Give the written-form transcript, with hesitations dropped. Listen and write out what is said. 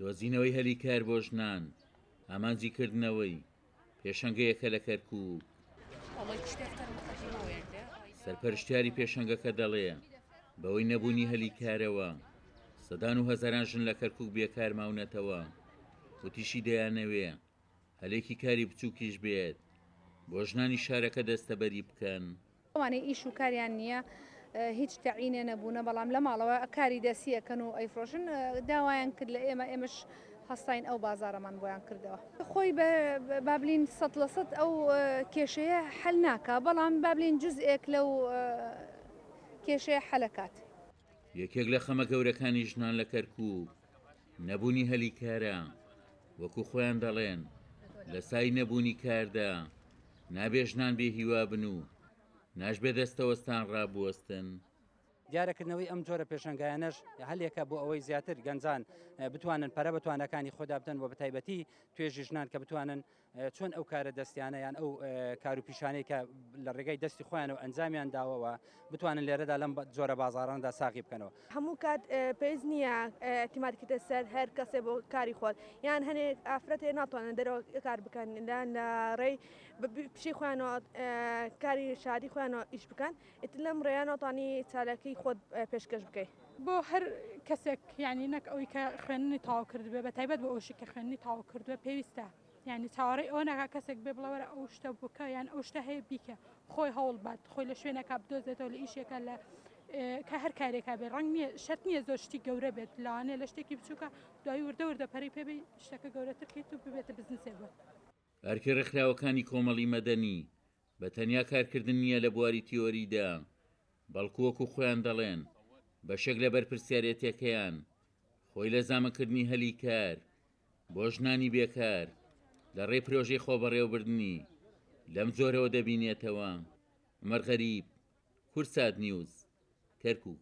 دۆزینەوەی هەلی کار بۆ ژنان ئامانجی کردنەوەی پێشەنگەیەکە لە کەرکووک. سەرپەرشتیاری پێشەنگەکە دەڵێ، بەوەی نەبوونی هەلی کارەوە سەدان و هەزاران ژن لە کەرکووک بێکار ماونەتەوە، وتیشی دەیانەوێ هەلێکی کاری بچووکیش بێت بۆ ژنانی شارەکە دەستەبەری بکەن. ئەوانەی ئیش و کاریان نییە هیچ تەعینێ نەبوونە بەڵام لە ماڵەوە کاری دەستی ئەکەن و ئەیفرۆشن داوایان کرد لە ئێمە ئێمەش هەستاین ئەو بازارەمان بۆیان کردەوە خۆی بە بابلین سەد لە سەد ئەو کێشەیە حەل ناکا بەڵام بابلین جزئێک لەو کێشەیە حەلەکات. یەکێک لە خەمە گەورەکانی ژنان لە کەرکووک نەبوونی هەلی کارە، وەکو خۆیان دەڵێن لە سای نەبوونی کاردا نابێ ژنان بێ هیوا بن و ناشبێ دەستەوەستان ڕابوەستن. دیارە کردنەوەی ئەم جۆرە پێشەنگایانەش هەلێکە بۆ ئەوەی زیاتر گەنجان بتوانن پەرە بە تواناکانی خۆدا بدەن و بەتایبەتی توێژی ژنان کە بتوانن چۆن ئەو کارە دەستیانە یان ئەو کار و پیشانەی کە لە ڕێگای دەستی خۆیانەوە ئەنجامیان داوەوە بتوانن لێرەدا لەم جۆرە بازاڕانەدا ساغی بکەنەوە. هەموو کات پێویست نییە ئیعتیماد بکەیتە سەر هەر کەسێ بۆ کاری خۆت یان هەنێک ئافرەت هەیە ناتوانن دەرەوە کار بکەن لە لە ڕێی پیشەی خۆیانەوە کاری شاری خۆیانەوە ئیش بکەن ئیتر لەم ڕێیە ناتوانی چالاکی خۆت پێشکەش بکەی. بۆ هەر کەسێک یانی نەک ئەوی کە خوێندنی تەواو کردبێ بە تایبەت بۆ ئەوشی کە خوێندنی تەواو کردووە پێویستە یانی چاوەڕێی ئەوە ناکا کەسێک بێ بڵێ وەرە ئەو شتە بکە یان ئەو شتە هەیە بیکە خۆی هەوڵ بات خۆی لە شوێنێکا بدۆزێتەوە لە ئیشێکا لە کە هەر کارێکا بێ ڕەنگ نییە شەرت نییە زۆر شتی گەورە بێت لەوانەیە لە شتێکی بچووکە دوایی وردە وردە پەرەی پێ بی شتەکە گەورەتر کەیت و ببێتە بزنسێک بۆت. ئەرکی ڕێکخراوەکانی کۆمەڵی مەدەنی بە تەنیا کارکردن نییە لە بواری تیۆریدا، بەڵکو وەکو خۆیان دەڵێن بەشێک لە بەرپرسیارێتیەکەیان خۆی لە زامنکردنی هەلی کار بۆ ژنانی بێکار لە ڕێی پرۆژەی خۆبەڕێوەبردنی لەم جۆرەوە دەبینێتەوە. عومەر غەریب، کوردسات نیوز، کەرکوک.